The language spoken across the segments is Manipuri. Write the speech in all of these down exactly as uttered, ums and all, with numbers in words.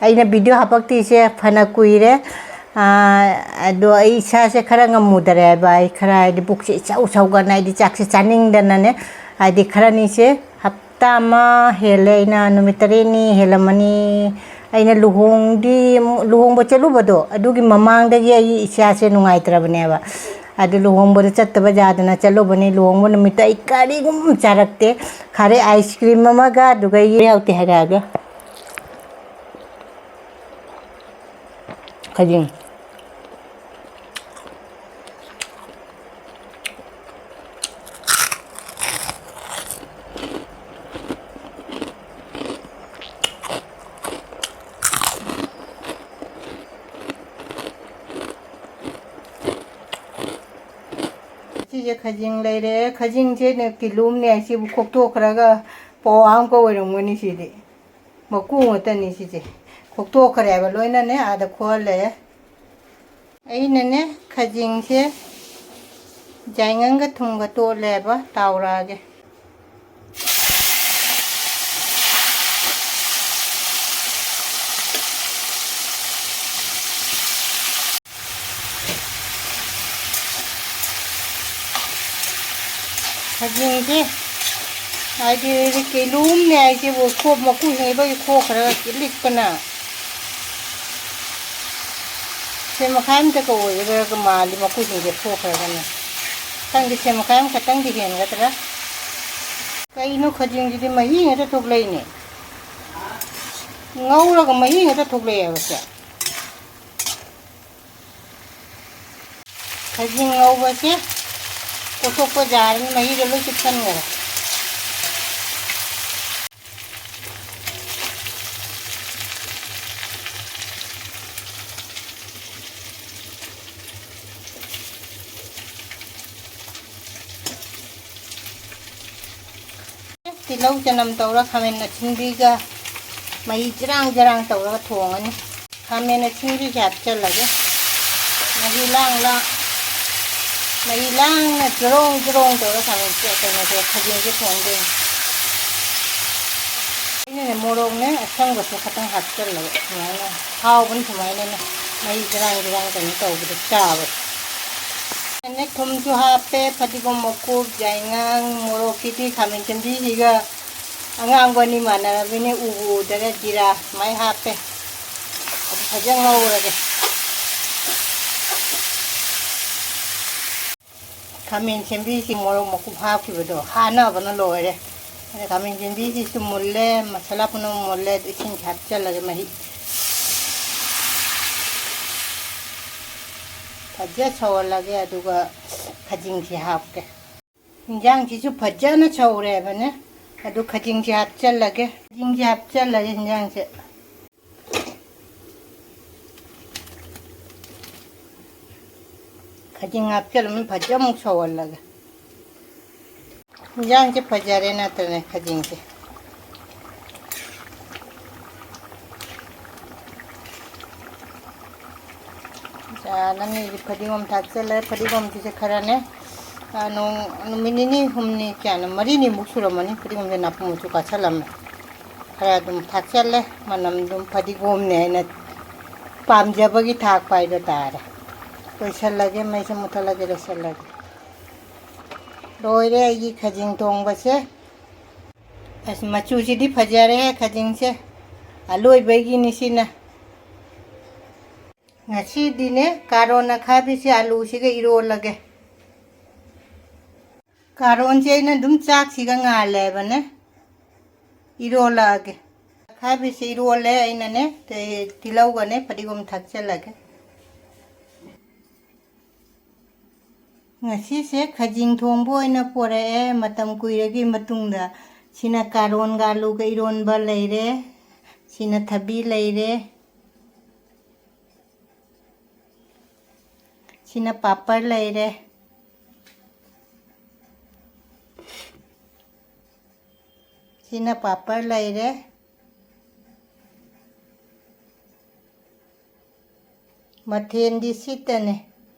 ꯑꯩꯅ video ꯍꯥꯄꯛꯇ꯭ꯔꯤꯁꯦ ꯐꯅ ꯀꯨꯏꯔꯦ꯫ ꯑꯥ, ꯑꯗꯣ ꯑꯩ ꯏꯁꯥꯁꯦ ꯈꯔ ꯉꯝꯃꯨꯗꯔꯦꯕ꯫ ꯑꯩ ꯈꯔ, ꯍꯥꯏꯗꯤ, ꯄꯨꯛꯁꯦ ꯏꯆꯧ ꯆꯧꯒꯅ, ꯍꯥꯏꯗꯤ, ꯆꯥꯛꯁꯦ ꯆꯥꯅꯤꯡꯗꯅꯅꯦ, ꯍꯥꯏꯗꯤ, ꯈꯔꯅꯤꯁꯦ, ꯍꯞꯇꯥ ꯑꯃ ꯍꯦꯜꯂꯦ, ꯑꯩꯅ ꯅꯨꯃꯤꯠ ꯇꯔꯦꯠꯅꯤ ꯍꯦꯜꯂꯝꯃꯅꯤ꯫ ꯑꯩꯅ ꯂꯨꯍꯣꯡꯗꯤ, ꯂꯨꯍꯣꯡꯕ ꯆꯠꯂꯨꯕꯗꯣ, ꯑꯗꯨꯒꯤ ꯃꯃꯥꯡꯗꯒꯤ ꯑꯩ ꯏꯁꯥꯁꯦ ꯅꯨꯡꯉꯥꯏꯇ꯭ꯔꯕꯅꯦꯕ꯫ ꯑꯗꯨ ꯂꯨꯍꯣꯡꯕꯗ ꯆꯠꯇꯕ ꯌꯥꯗꯅ ꯆꯠꯂꯨꯕꯅꯤ꯫ ꯂꯨꯍꯣꯡꯕ ꯅꯨꯃꯤꯠꯇ ꯑꯩ ꯀꯔꯤꯒꯨꯝ ꯆꯥꯔꯛꯇꯦ꯫ ꯈꯔꯦ ice cream ꯑꯃꯒ, ꯑꯗꯨꯒ ꯌꯦ-, ꯌꯥꯎꯗꯦ ꯍꯥꯏꯔꯛꯑꯒ꯫ ꯈꯖꯤꯡ꯫ ꯁꯤꯁꯦ ꯈꯖꯤꯡ ꯂꯩꯔꯦ꯫ ꯈꯖꯤꯡꯁꯦ ꯀꯤꯂꯣ ꯑꯃꯅꯦ꯫ ꯁꯤꯕꯨ ꯈꯣꯛꯇꯣꯛꯈ꯭ꯔꯒ ꯄꯋꯥ ꯑꯃꯒ ꯑꯣꯏꯔꯝꯒꯅꯤ ꯁꯤꯗꯤ꯫ ꯃꯀꯨ ꯉꯥꯛꯇꯅꯤ ꯁꯤꯁꯦ꯫ ꯈꯣꯛꯇꯣꯛꯈ꯭ꯔꯦꯕ ꯂꯣꯏꯅꯅꯦ, ꯑꯥꯗ ꯈꯣꯛꯍꯜꯂꯦ꯫ ꯑꯩꯅꯅꯦ ꯈꯖꯤꯡꯁꯦ ꯌꯥꯏꯉꯪꯒ ꯊꯨꯝꯒ ꯇꯣꯠꯂꯦꯕ, ꯇꯥꯎꯔꯛꯑꯒꯦ꯫ ꯈꯖꯤꯡꯁꯦ ꯍꯥꯏꯗꯤ ꯀꯤꯂꯣ ꯑꯃꯅꯦ ꯍꯥꯏꯁꯤꯕꯨ ꯈꯣꯞ ꯃꯀꯨ ꯍꯦꯛꯄꯒꯤ ꯈꯣꯛꯈ꯭ꯔꯒ ꯂꯤꯛꯄꯅ꯫ ꯁꯦ ꯃꯈꯥꯏ ꯑꯃꯇꯒ ꯑꯣꯏꯒꯗ꯭ꯔꯒ ꯃꯥꯜꯂꯤ ꯃꯀꯨꯁꯤꯡꯁꯦ ꯈꯣꯛꯈ꯭ꯔꯒꯅꯦ꯫ ꯈꯪꯗꯦ, ꯁꯦ ꯃꯈꯥꯏ ꯑꯃꯈꯛꯇꯪꯗꯤ ꯍꯦꯟꯒꯗ꯭ꯔꯥ? ꯀꯩꯅꯣ ꯈꯖꯤꯡꯁꯤꯗꯤ ꯃꯍꯤ ꯉꯥꯛꯇ ꯊꯣꯛꯂꯛꯏꯅꯦ꯫ ꯉꯧꯔꯒ ꯃꯍꯤ ꯉꯥꯛꯇ ꯊꯣꯛꯂꯛꯑꯦꯕ ꯁꯦ꯫ ꯈꯖꯤꯡ ꯉꯧꯕꯁꯦ ꯀꯣꯠꯊꯣꯛꯄ ꯖꯥꯔꯅꯤ, ꯃꯍꯤꯗꯣ ꯂꯣꯏ ꯆꯨꯞꯁꯟꯈꯔꯦ꯫ ꯇꯤꯜꯍꯧ ꯆꯅꯝ ꯇꯧꯔ ꯈꯥꯃꯦꯟ ꯑꯁꯤꯟꯕꯤꯒ ꯃꯍꯤ ꯆꯔꯥꯡ ꯆꯔꯥꯡ ꯇꯧꯔꯒ ꯊꯣꯡꯉꯅꯤ꯫ ꯈꯥꯃꯦꯟ ꯑꯁꯤꯟꯕꯤꯁꯦ ꯍꯥꯞꯆꯜꯂꯒꯦ꯫ ꯃꯍꯤ ꯂꯥꯡ ꯂꯥꯡ, ꯃꯍꯤ ꯂꯥꯡꯅ ꯆꯔꯣꯡ ꯆꯔꯣꯡ ꯇꯧꯔ ꯈꯥꯃꯦꯟ, ꯀꯩꯅꯣꯁꯦ, ꯈꯖꯤꯡꯁꯦ ꯊꯣꯡꯗꯣꯏꯅꯤ꯫ ꯃꯣꯔꯣꯛꯅꯦ ꯑꯁꯪꯕꯁꯦ ꯈꯇꯪ ꯍꯥꯞꯆꯜꯂꯒ ꯁꯨꯃꯥꯏꯅ ꯍꯥꯎꯕꯅꯤ꯫ ꯁꯨꯃꯥꯏꯅꯅꯦ ꯃꯍꯤ ꯒ꯭ꯔꯥꯡ ꯒ꯭ꯔꯥꯡ ꯀꯩꯅꯣ ꯇꯧꯕꯗ ꯆꯥꯕ꯫ ꯑꯗꯩ ꯊꯨꯝꯁꯨ ꯍꯥꯞꯄꯦ, ꯐꯗꯤꯒꯣꯝ ꯃꯀꯨꯞ, ꯌꯥꯏꯉꯪ, ꯃꯣꯔꯣꯛꯀꯤꯗꯤ ꯈꯥꯃꯦꯟ ꯆꯟꯕꯤꯁꯤꯒ ꯑꯉꯥꯡꯕ ꯑꯅꯤ ꯃꯥꯟꯅꯔꯕꯅꯤꯅ ꯎꯕꯨ ꯎꯗꯔꯦ꯫ ꯖꯤꯔꯥ ꯁꯨꯃꯥꯏꯅ ꯍꯥꯞꯄꯦ꯫ ꯑꯗꯨ ꯐꯖꯅ ꯉꯧꯔꯒꯦ꯫ ꯈꯥꯃꯦꯟ ꯁꯦꯝꯕꯤꯁꯤ ꯃꯣꯔꯣꯛ ꯃꯀꯨꯞ ꯍꯥꯞꯈꯤꯕꯗꯣ ꯍꯥꯅꯕꯅ ꯂꯣꯏꯔꯦ꯫ ꯑꯗ ꯈꯥꯃꯦꯟ ꯁꯦꯝꯕꯤꯁꯤꯁꯨ ꯃꯨꯜꯂꯦ, ꯃꯁꯥꯂꯥ ꯄꯨꯝꯅꯃꯛ ꯃꯨꯜꯂꯦ꯫ ꯑꯗꯨ ꯏꯁꯤꯡꯁꯤ ꯍꯥꯞꯆꯤꯜꯂꯒꯦ, ꯃꯍꯤ ꯐꯖꯅ ꯁꯧꯍꯜꯂꯒꯦ꯫ ꯑꯗꯨꯒ ꯈꯥꯖꯤꯡꯁꯤ ꯍꯥꯞꯀꯦ꯫ ꯏꯟꯖꯥꯡꯁꯤꯁꯨ ꯐꯖꯅ ꯁꯧꯔꯦꯕꯅꯦ꯫ ꯑꯗꯨ ꯈꯥꯖꯤꯡꯁꯦ ꯍꯥꯞꯆꯜꯂꯒꯦ꯫ ꯈꯥꯖꯤꯡꯁꯦ ꯍꯥꯞꯆꯜꯂꯒꯦ ꯏꯟꯖꯥꯡꯁꯦ꯫ ꯈꯥꯖꯤꯡ ꯍꯥꯞꯆꯜꯂꯃꯤ ꯐꯖꯅ ꯑꯃꯨꯛ ꯁꯧꯍꯜꯂꯒꯦ꯫ ꯏꯟꯖꯥꯡꯁꯦ ꯐꯖꯔꯦ ꯅꯠꯇ꯭ꯔꯅꯦ ꯈꯥꯖꯤꯡꯁꯦ꯫ ꯆꯥꯅꯅꯤꯒꯤ ꯐꯗꯤꯒꯣꯝ ꯊꯥꯛꯆꯜꯂꯦ꯫ ꯐꯗꯤꯒꯣꯝꯁꯤꯁꯨ ꯈꯔꯅꯦ, ꯑ, ꯅꯣꯡ, ꯅꯨꯃꯤꯠ ꯅꯤꯅꯤ ꯍꯨꯝꯅꯤ ꯀꯌꯥꯅꯣ, ꯃꯔꯤꯅꯤꯃꯨꯛ ꯁꯨꯔꯝꯃꯅꯤ ꯐꯗꯤꯒꯣꯝꯁꯦ ꯅꯥꯄꯨ ꯃꯆꯨ ꯀꯥꯁꯜꯂꯝꯃꯦ꯫ ꯈꯔ ꯑꯗꯨꯝ ꯊꯥꯛꯆꯜꯂꯦ꯫ ꯃꯅꯝ ꯑꯗꯨꯝ ꯐꯗꯤꯒꯣꯝꯅꯦ ꯍꯥꯏꯅ ꯄꯥꯝꯖꯕꯒꯤ ꯊꯥꯛꯄ ꯍꯥꯏꯗꯣ ꯇꯥꯔꯦ꯫ ꯂꯣꯏꯁꯜꯂꯒꯦ, ꯃꯩꯁꯦ ꯃꯨꯠꯊꯠꯂꯒꯦ, ꯂꯣꯏꯁꯜꯂꯒꯦ꯫ ꯂꯣꯏꯔꯦ ꯑꯩꯒꯤ ꯈꯖꯤꯡ ꯊꯣꯡꯕꯁꯦ꯫ ꯑꯁ, ꯃꯆꯨꯁꯤꯗꯤ ꯐꯖꯔꯦ ꯈꯖꯤꯡꯁꯦ꯫ ꯑꯂꯣꯏꯕꯩꯒꯤꯅꯤ ꯁꯤꯅ꯫ ꯉꯁꯤꯗꯤꯅꯦ, ꯀꯥꯔꯣꯟ ꯑꯈꯥꯕꯤꯁꯦ ꯑꯂꯨꯁꯤꯒ ꯏꯔꯣꯜꯂꯒꯦ꯫ ꯀꯥꯔꯣꯟꯁꯦ ꯑꯩꯅ ꯑꯗꯨꯝ ꯆꯥꯛꯁꯤꯒ ꯉꯥꯜꯂꯦꯕꯅꯦ, ꯏꯔꯣꯜꯂꯛꯑꯒꯦ꯫ ꯑꯈꯥꯕꯤꯁꯦ ꯏꯔꯣꯜꯂꯦ ꯑꯩꯅꯅꯦ, ꯇꯦ-, ꯇꯤꯜꯍꯧꯒꯅꯦ ꯐꯗꯤꯒꯣꯝ ꯊꯥꯛꯆꯜꯂꯒꯦ꯫ ꯉꯁꯤꯁꯦ ꯈꯖꯤꯡ ꯊꯣꯡꯕ ꯑꯣꯏꯅ ꯄꯣꯔꯛꯑꯦ, ꯃꯇꯝ ꯀꯨꯏꯔꯒꯤ ꯃꯇꯨꯡꯗ꯫ ꯁꯤꯅ ꯀꯥꯔꯣꯟꯒ ꯑꯂꯨꯒ ꯏꯔꯣꯟꯕ ꯂꯩꯔꯦ, ꯁꯤꯅ ꯊꯕꯤ ꯂꯩꯔꯦ, ꯁꯤꯅ ꯄꯥꯄꯔ ꯂꯩꯔꯦ, ꯁꯤꯅ ꯄꯥꯄꯔ ꯂꯩꯔꯦ꯫ ꯃꯊꯦꯜꯗꯤ ꯁꯤꯠꯇꯅꯦ꯫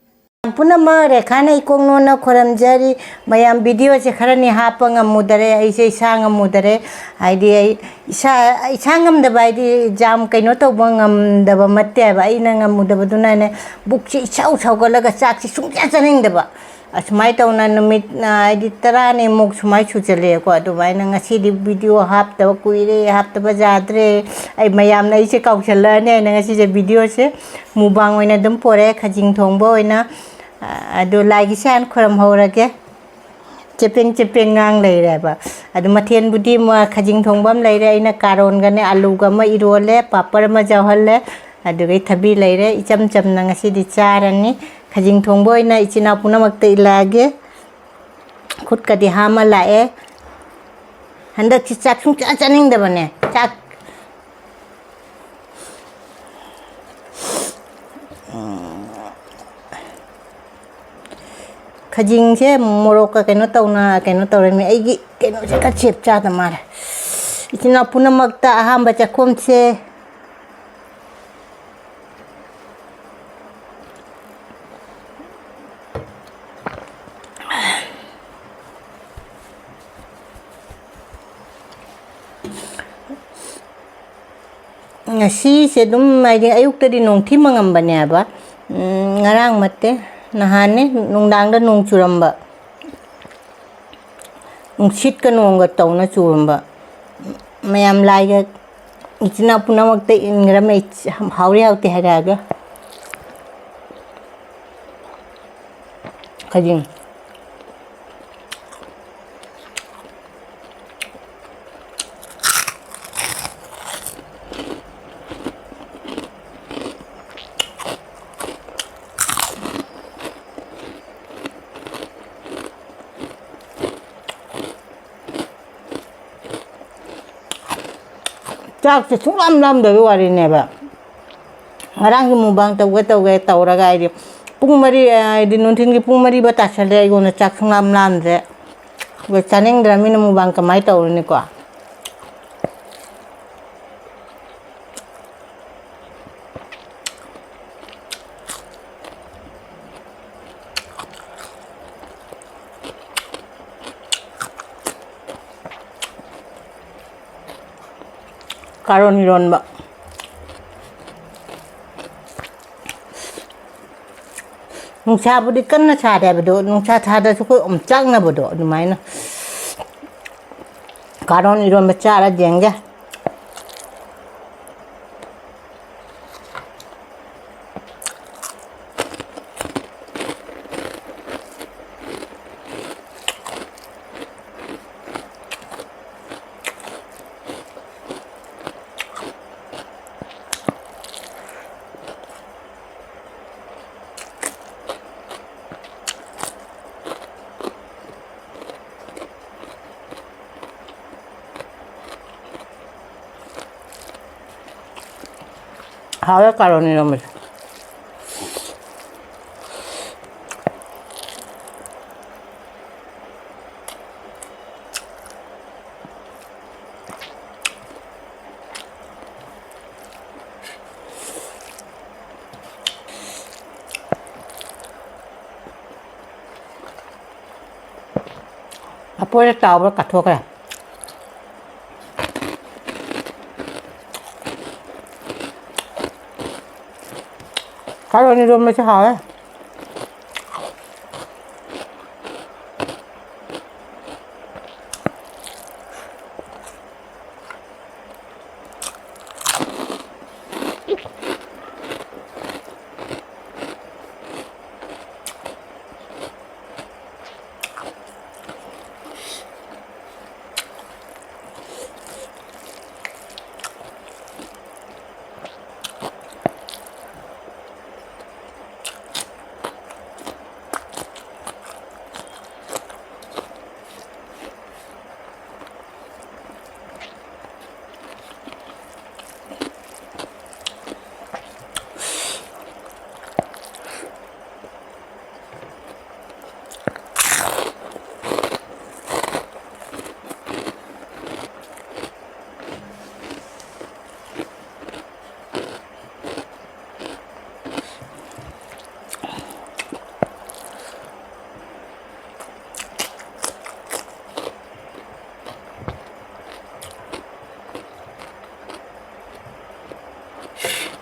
ꯌꯥꯝ ꯄꯨꯝꯅꯃꯛ ꯔꯦꯈꯥꯅ ꯏꯀꯣꯛ ꯅꯣꯟꯅ ꯈꯨꯔꯨꯝꯖꯔꯤ꯫ ꯃꯌꯥꯝ videoꯁꯦ ꯈꯔꯅꯤ ꯍꯥꯞꯄ ꯉꯝꯃꯨꯗꯔꯦ, ꯑꯩꯁꯦ ꯏꯁꯥ ꯉꯝꯃꯨꯗꯔꯦ꯫ ꯍꯥꯏꯗꯤ ꯑꯩ ꯏꯁꯥ, ꯏꯁꯥ ꯉꯝꯗꯕ ꯍꯥꯏꯗꯤ ꯌꯥꯝ ꯀꯩꯅꯣ ꯇꯧꯕ ꯉꯝꯗꯕ ꯅꯠꯇꯦ ꯍꯥꯏꯕ꯫ ꯑꯩꯅ ꯉꯝꯃꯨꯗꯕꯗꯨꯅꯅꯦ, ꯄꯨꯛꯁꯦ ꯏꯁꯧ ꯁꯧꯒꯠꯂꯒ ꯆꯥꯛꯁꯦ ꯁꯨꯡꯆꯥ ꯆꯥꯅꯤꯡꯗꯕ꯫ ꯑꯁꯨꯃꯥꯏꯅ ꯇꯧꯅ ꯅꯨꯃꯤꯠ, ꯍꯥꯏꯗꯤ ꯇꯔꯥꯅꯤꯃꯨꯛ ꯁꯨꯃꯥꯏꯅ ꯁꯨꯖꯜꯂꯛꯑꯦꯀꯣ꯫ ꯑꯗꯨꯃꯥꯏꯅ ꯉꯁꯤꯗꯤ video ꯍꯥꯞꯇꯕ ꯀꯨꯏꯔꯦ, ꯍꯥꯞꯇꯕ ꯌꯥꯗ꯭ꯔꯦ꯫ ꯑꯩ ꯃꯌꯥꯝꯅ ꯑꯩꯁꯦ ꯀꯥꯎꯁꯜꯂꯛꯑꯅꯤ ꯍꯥꯏꯅ ꯉꯁꯤꯁꯦ videoꯁꯦ mukbang ꯑꯣꯏꯅ ꯑꯗꯨꯝ ꯄꯣꯔꯛꯑꯦ, ꯈꯖꯤꯡ ꯊꯣꯡꯕ ꯑꯣꯏꯅ꯫ ꯑꯗꯨ ꯂꯥꯏꯒꯤꯁꯦ ꯍꯥꯟꯅ ꯈꯨꯔꯨꯝꯍꯧꯔꯒꯦ꯫ ꯆꯦꯄꯦꯡ ꯆꯦꯄꯦꯡ ꯉꯥꯡ ꯂꯩꯔꯦꯕ꯫ ꯑꯗꯨ ꯃꯊꯦꯜꯕꯨꯗꯤ ꯃ-, ꯈꯖꯤꯡ ꯊꯣꯡꯕ ꯑꯃ ꯂꯩꯔꯦ, ꯑꯩꯅ ꯀꯥꯔꯣꯟꯒꯅꯦ ꯑꯂꯨꯒ ꯑꯃ ꯏꯔꯣꯜꯂꯦ, ꯄꯥꯄꯔ ꯑꯃ ꯌꯥꯎꯍꯜꯂꯦ, ꯑꯗꯨꯒ ꯊꯕꯤ ꯂꯩꯔꯦ꯫ ꯏꯆꯝ ꯆꯝꯅ ꯉꯁꯤꯗꯤ ꯆꯥꯔꯅꯤ꯫ ꯈꯖꯤꯡ ꯊꯣꯡꯕ ꯑꯣꯏꯅ ꯏꯆꯤꯟ ꯏꯅꯥꯎ ꯄꯨꯝꯅꯃꯛꯇ ꯏꯜꯂꯛꯑꯒꯦ꯫ ꯈꯨꯠꯀꯗꯤ ꯍꯥꯝꯃ ꯂꯥꯛꯑꯦ꯫ ꯍꯟꯗꯛꯁꯤ ꯆꯥꯛ ꯁꯨꯡꯆꯥ ꯆꯥꯅꯤꯡꯗꯕꯅꯦ꯫ ꯆꯥꯛ ꯈꯖꯤꯡꯁꯦ ꯃꯣꯔꯣꯛꯀ ꯀꯩꯅꯣ ꯇꯧꯅ, ꯀꯩꯅꯣ ꯇꯧꯔꯝꯃꯤ꯫ ꯑꯩꯒꯤ ꯀꯩꯅꯣꯁꯦ ꯈꯔ ꯁꯦꯞ ꯆꯥꯗ ꯃꯥꯜꯂꯦ꯫ ꯏꯆꯤꯟ ꯏꯅꯥꯎ ꯄꯨꯝꯅꯃꯛꯇ ꯑꯍꯥꯟꯕ ꯆꯥꯛꯈꯣꯝꯁꯦ꯫ ꯉꯁꯤꯁꯦ ꯑꯗꯨꯝ, ꯍꯥꯏꯗꯤ, ꯑꯌꯨꯛꯇꯗꯤ ꯅꯣꯡ ꯊꯤ ꯃꯪꯉꯝꯕꯅꯦꯕ꯫ ꯎꯝ, ꯉꯔꯥꯡ ꯅꯠꯇꯦ, ꯅꯍꯥꯟꯅꯦ ꯅꯨꯡꯗꯥꯡꯗ ꯅꯣꯡ ꯆꯨꯔꯝꯕ꯫ ꯅꯨꯡꯁꯤꯠꯀ ꯅꯣꯡꯒ ꯇꯧꯅ ꯆꯨꯔꯝꯕ꯫ ꯃꯌꯥꯝ ꯂꯥꯏꯒ ꯏꯆꯤꯟ ꯏꯅꯥꯎ ꯄꯨꯝꯅꯃꯛꯇ ꯏꯟꯈ꯭ꯔꯝꯃꯦ꯫ ꯍꯥꯎꯔꯤ ꯍꯥꯎꯇꯦ ꯍꯥꯏꯔꯛꯑꯒ꯫ ꯈꯖꯤꯡ꯫ ꯆꯥꯛꯁꯦ ꯁꯨꯡꯂꯥꯝ ꯂꯥꯝꯗꯕꯒꯤ ꯋꯥꯔꯤꯅꯦꯕ꯫ ꯉꯔꯥꯡꯒꯤ mukbang ꯇꯧꯒꯦ ꯇꯧꯒꯦ ꯇꯧꯔꯒ ꯑꯩꯗꯤ ꯄꯨꯡ ꯃꯔꯤ, ꯍꯥꯏꯗꯤ ꯅꯨꯡꯊꯤꯟꯒꯤ ꯄꯨꯡ ꯃꯔꯤꯕ ꯇꯥꯁꯜꯂꯦ, ꯑꯩꯉꯣꯟꯗ ꯆꯥꯛ ꯁꯨꯡꯂꯥꯝ ꯂꯥꯝꯗ꯭ꯔꯦ꯫ ꯑꯗꯨꯒ ꯆꯥꯅꯤꯡꯗ꯭ꯔꯃꯤꯅ mukbang ꯀꯃꯥꯏꯅ ꯇꯧꯔꯨꯅꯤꯀꯣ? ꯀꯥꯔꯣꯟ ꯏꯔꯣꯟꯕ꯫ ꯅꯨꯡꯁꯥꯕꯨꯗꯤ ꯀꯟꯅ ꯁꯥꯗꯦ ꯍꯥꯏꯕꯗꯣ, ꯅꯨꯡꯁꯥ ꯁꯥꯗ꯭ꯔꯁꯨ ꯑꯩꯈꯣꯏ ꯑꯣꯝꯆꯥꯛꯅꯕꯗꯣ ꯑꯗꯨꯃꯥꯏꯅ꯫ ꯀꯥꯔꯣꯟ ꯏꯔꯣꯟꯕ ꯆꯥꯔ ꯌꯦꯡꯒꯦ꯫ ꯍꯥꯎꯋꯦ ꯀꯥꯔꯣꯟ ꯏꯔꯣꯝꯕꯁꯦ꯫ ꯐꯄꯣꯏꯔ ꯇꯥꯎꯕ꯭ꯔꯥ ꯀꯥꯊꯣꯛꯈ꯭ꯔꯦ꯫ ꯀꯥꯔꯣꯟ ꯏꯔꯣꯝꯕꯁꯦ ꯍꯥꯎꯋꯦ꯫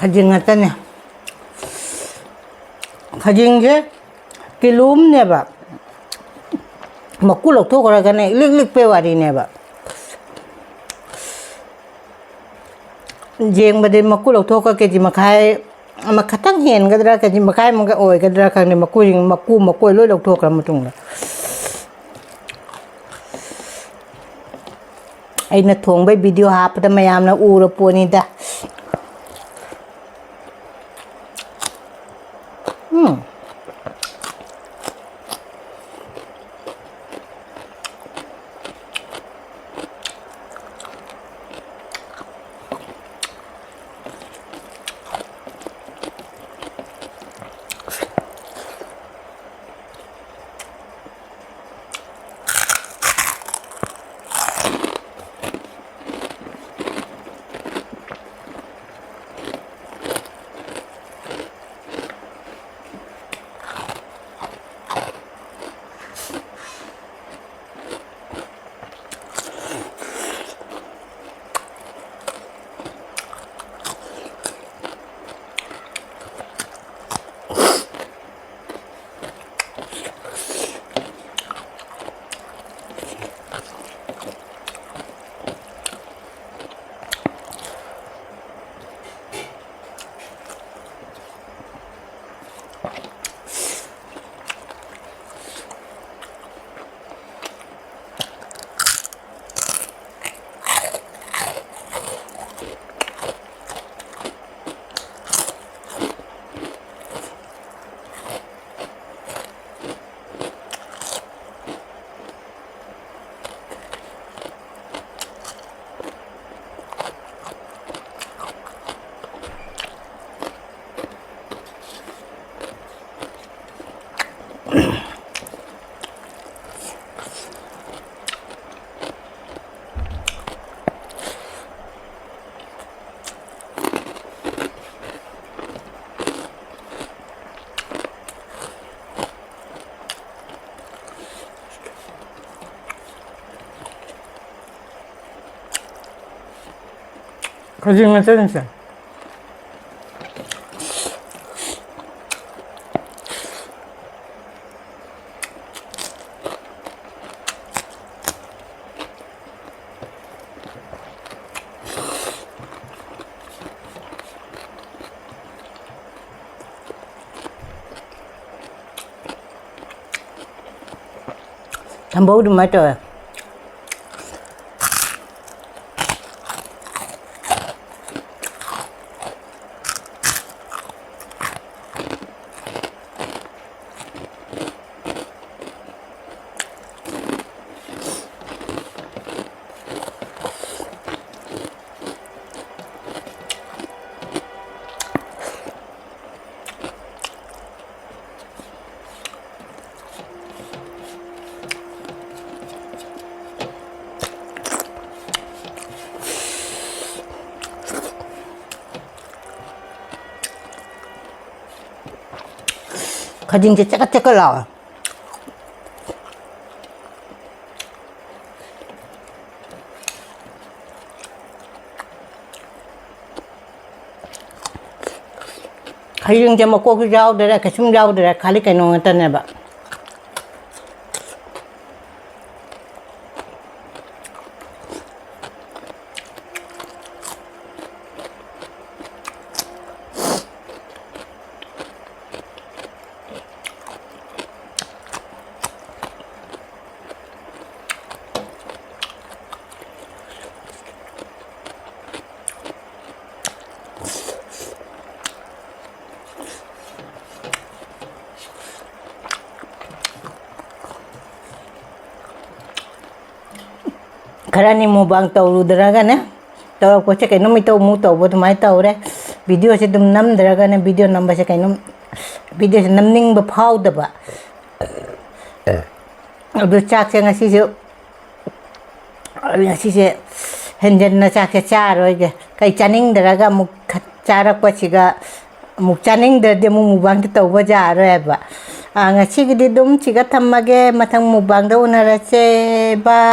ꯈꯖꯤꯡ ꯉꯥꯛꯇꯅꯦ꯫ ꯈꯖꯤꯡꯁꯦ ꯀꯤꯂꯣ ꯑꯃꯅꯦꯕ, ꯃꯀꯨ ꯂꯧꯊꯣꯛꯈ꯭ꯔꯒꯅꯦ ꯏꯂꯤꯛ ꯂꯤꯛꯄꯩ ꯋꯥꯔꯤꯅꯦꯕ꯫ ꯌꯦꯡꯕꯗꯤ ꯃꯀꯨ ꯂꯧꯊꯣꯛꯑꯒ ꯀꯦ ꯖꯤ ꯃꯈꯥꯏ ꯑꯃ ꯈꯇꯪ ꯍꯦꯟꯒꯗ꯭ꯔꯥ, ꯀꯦ ꯖꯤ ꯃꯈꯥꯏ ꯑꯃꯒ ꯑꯣꯏꯒꯗ꯭ꯔꯥ ꯈꯪꯗꯦ꯫ ꯃꯀꯨꯁꯤꯡ, ꯃꯀꯨ ꯃꯀꯣꯏ ꯂꯣꯏ ꯂꯧꯊꯣꯛꯈ꯭ꯔ ꯃꯇꯨꯡꯗ꯫ ꯑꯩꯅ ꯊꯣꯡꯕꯩ ꯚꯤꯗꯤꯑꯣ ꯍꯥꯞꯄꯗ ꯃꯌꯥꯝꯅ ꯎꯔ ꯄꯣꯠꯅꯤꯗ꯫ ꯎꯝ꯫ ꯈꯖꯤꯡ ꯃꯆꯟꯁꯦ꯫ ꯊꯝꯕꯧ ꯑꯗꯨꯃꯥꯏꯅ ꯇꯧꯋꯦ꯫ ꯈꯖꯤꯡꯁꯦ ꯆꯀꯠ ꯆꯀꯠ ꯂꯥꯎꯋꯦ꯫ ꯈꯖꯤꯡꯁꯦ ꯃꯀꯣꯛꯁꯨ ꯌꯥꯎꯗꯔꯦ, ꯀꯩꯁꯨꯝ ꯌꯥꯎꯗꯔꯦ, ꯈꯥꯂꯤ ꯀꯩꯅꯣ ꯉꯥꯛꯇꯅꯦꯕ꯫ ꯈꯔꯅꯤ ꯃꯨꯛꯕꯥꯡ ꯇꯧꯔꯨꯗ꯭ꯔꯒꯅꯦ, ꯇꯧꯔꯛꯄꯁꯦ ꯀꯩꯅꯣꯝ ꯏꯇꯧ ꯑꯃꯨꯛ ꯇꯧꯕ ꯑꯗꯨꯃꯥꯏꯅ ꯇꯧꯔꯦ꯫ ꯚꯤꯗꯤꯑꯣꯁꯦ ꯑꯗꯨꯝ ꯅꯝꯗ꯭ꯔꯒꯅꯦ, ꯚꯤꯗꯤꯑꯣ ꯅꯝꯕꯁꯦ ꯀꯩꯅꯣꯝ, ꯚꯤꯗꯤꯑꯣꯁꯦ ꯅꯝꯅꯤꯡꯕ ꯐꯥꯎꯗꯕ꯫ ꯑꯗꯨ ꯆꯥꯛꯁꯦ ꯉꯁꯤꯁꯨ, ꯉꯁꯤꯁꯦ ꯍꯦꯟꯖꯟꯅ ꯆꯥꯛꯁꯦ ꯆꯥꯔꯣꯏꯒꯦ꯫ ꯀꯩ ꯆꯥꯅꯤꯡꯗ꯭ꯔꯒ ꯑꯃꯨꯛ ꯈ-, ꯆꯥꯔꯛꯄꯁꯤꯒ ꯑꯃꯨꯛ ꯆꯥꯅꯤꯡꯗ꯭ꯔꯗꯤ ꯑꯃꯨꯛ ꯃꯨꯛꯕꯥꯡꯗꯤ ꯇꯧꯕ ꯌꯥꯔꯣꯏ ꯍꯥꯏꯕ꯫ ꯑꯥ, ꯉꯁꯤꯒꯤꯗꯤ ꯑꯗꯨꯝ ꯁꯤꯒ ꯊꯝꯃꯒꯦ꯫ ꯃꯊꯪ ꯃꯨꯛꯕꯥꯡꯗ ꯎꯅꯔꯁꯦ꯫ ꯕꯥꯏ꯫